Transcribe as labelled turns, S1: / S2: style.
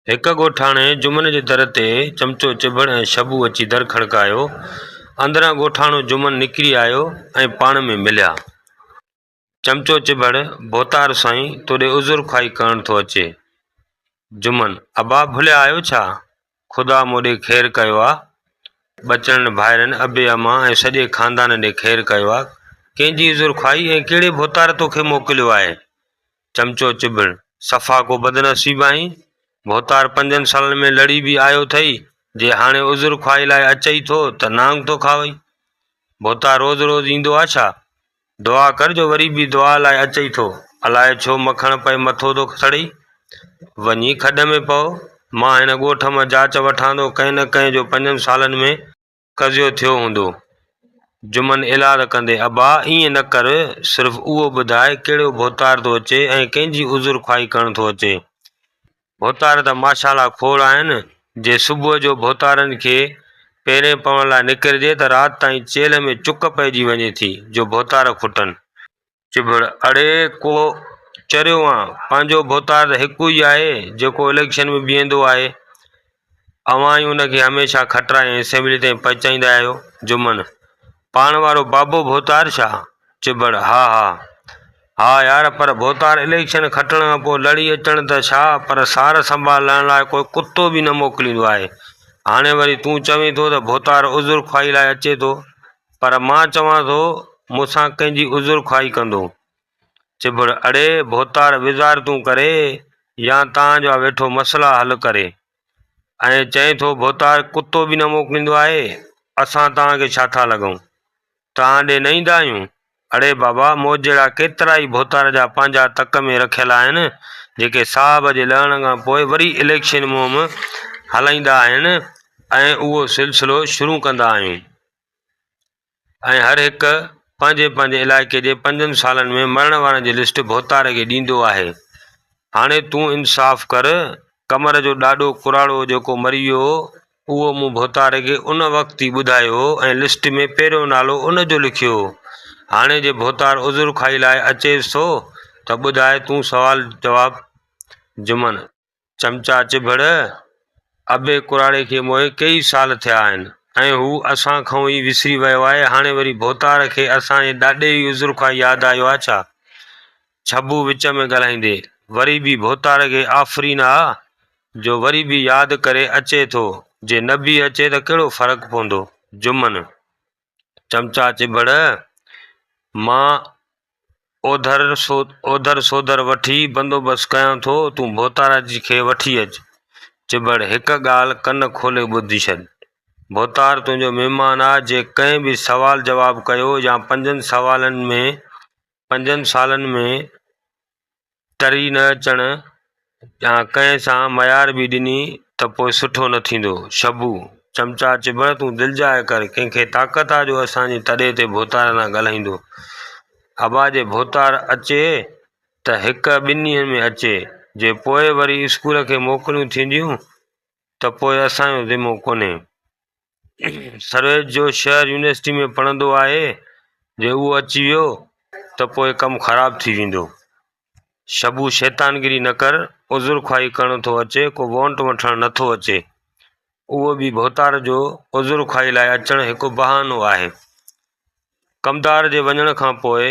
S1: هڪ ڳوٺاڻي جمن جي در تي چمچو چڀڙ ۽ شبو اچي در کڙڪايو. اندران ڳوٺاڻو جمن نڪري آيو ۽ پاڻ ۾ مليا. چمچو چڀڙ، ڀوتار سائين توڏي عذر خواهي ڪرڻ ٿو اچي. جمن، ابا ڀليا آهيو ڇا؟ خدا مون ڏي خير ڪيو آ. ٻچڙن، ڀائرن، ابي امان ۽ سڄي خاندان ڏي خير ڪيو آ. ڪنهن جي عذر خواهي ۽ ڪهڙي ڀوتار توکي موڪليو آهي؟ چمچو چڀڙ، صفا ڪو بدنصيب آهين، ڀوتار پنجن سالن ۾ لڙي به آيو اٿئي، جي هاڻي عذر خواهي لاء اچئي ٿو ته نانگ ٿو کاوئي. ڀوتار روز روز ايندو آ ڇا؟ دعا ڪر جو وري به دعا لاء اچئي ٿو، الائي ڇو مکڻ پئي مٿو ٿو سڙئي. وڃي کڏ ۾ پئو، مان هن ڳوٺ مان جاچ وٺان ٿو ڪنهن نه ڪنهن جو پنجن سالن ۾ قضيو ٿيو هوندو. جمن ايلاز ڪندي، ابا! ائين نه ڪر، صرف اهو ٻڌاء ڪهڙو ڀوتار ٿو اچي ۽ ڪنهن جي عذر خواهي ڪرڻ ٿو اچي. ڀوتار ته ماشاءالله کوڙ آهن، جي صبح جو ڀوتارن کي پيرين پوڻ لاء نڪرجي ته رات تائين چيلهه ۾ چڪ پئجي وڃي ٿي جو ڀوتار کٽن. چڀڙ، اڙي ڪو چريو آن، پنهنجو ڀوتار ته هڪ ئي آهي، جيڪو اليڪشن ۾ بيهندو آهي. اوهان ئي ان کي هميشه کٽرائي ۽ اسيمبلي تائين پهچائيندا آهيو. جمن، پاڻ وارو بابو ڀوتار ڇا؟ چڀڙ، ها ها. ها يار، پر ڀوتار اليڪشن کٽڻ کان پوء لڙي اچڻ ته ڇا، پر سار سنڀال لهڻ لاء ڪو ڪتو به نه موڪليندو آهي. هاڻي وري تون چوين ٿو ته ڀوتار عذر خواهي لاء اچي ٿو. پر مان چوان ٿو مون سان ڪنهن جي عذر خواهي ڪندو؟ چڀڙ، اڙي ڀوتار وزارتون ڪري يا تان جا ويٺو مسئلا حل ڪري ۽ چئين ٿو ڀوتار ڪتو به نه موڪليندو آهي، اسان توهان کي ڇا ٿا لڳون؟ توهان ڏي نه ايندا آهيون؟ اڙي بابا مون جهڙا ڪيترائي ڀوتار جا پنهنجا تڪ ۾ رکيل آهن، جيڪي صاحب جي لهڻ کان پوء وري اليڪشن مهم هلائيندا آهن ۽ اهو سلسلو شروع ڪندا آهيون. ۽ هر هڪ پنهنجي پنهنجي علائقي جي پنجن سالن ۾ مرڻ وارن جي لسٽ ڀوتار کي ڏيندو آهي. هاڻي تون انصاف ڪر، قمر جو ڏاڏو ڪراڙو جيڪو مري ويو هو، اهو مون ڀوتار کي ان وقت ئي ٻڌايو هو ۽ لسٽ ۾ پهريون نالو ان جو لکيو هو. هاڻي جي ڀوتار عذر خواهي لاء اچيس ٿو ته ٻڌاء تون سوال جواب جمن. چمچا چڀڙ، ابي ڪراڙي کي موئي ڪيئي سال ٿيا آهن ۽ هو اسان کئون ئي وسري ويو آهي، هاڻي وري ڀوتار کي اسان جي ڏاڏي ئي عذر خواهي ياد آيو آ ڇا؟ ڇٻو وچ ۾ ڳالهائيندي، وري به ڀوتار کي آفرين آ جو وري به ياد ڪري اچي ٿو، جي نه به اچي ته ڪهڙو فرق پوندو؟ جمن، چمچا چڀڙ، مان اوڌر سوڌر وٺي بندوبست ڪيان ٿو، تون ڀوتاراج کي وٺي اچ. چڀڙ، هڪ ڳالهه ڪن کولي ٻڌي ڇڏ. ڀوتار تنهنجو مهمان آ، جي ڪنهن به سوال جواب ڪيو يا پنجن سالن ۾. تري نه اچڻ يا ڪنهن سان ميار به ڏني ته پوء سٺو نه ٿيندو. شبو، چمچا چڀڙ تون دلجاء ڪر، ڪنهن کي طاقت آ جو اسان جي تڏي تي ڀوتار سان ڳالهائيندو. ابا جي ڀوتار اچي ته هڪ ٻن ڏينهن ۾ اچي، جي پوء وري اسڪول کي موڪلون ٿينديون ته پوء اسان جو ذمو ڪونهي. سرويچ جو شهر يونيورسٽي ۾ پڙهندو آهي، جي اهو اچي ويو ته پوء ڪم خراب ٿي ويندو. شبو شيطانگيري نه ڪر، عذر خواهي ڪرڻ ٿو اچي، ڪو وونٽ وٺڻ نه ٿو اچي. اهو به ڀوتار جو عذر خواهي لاء اچڻ هڪ بهانو آهي. ڪمدار جي وڃڻ کان پوء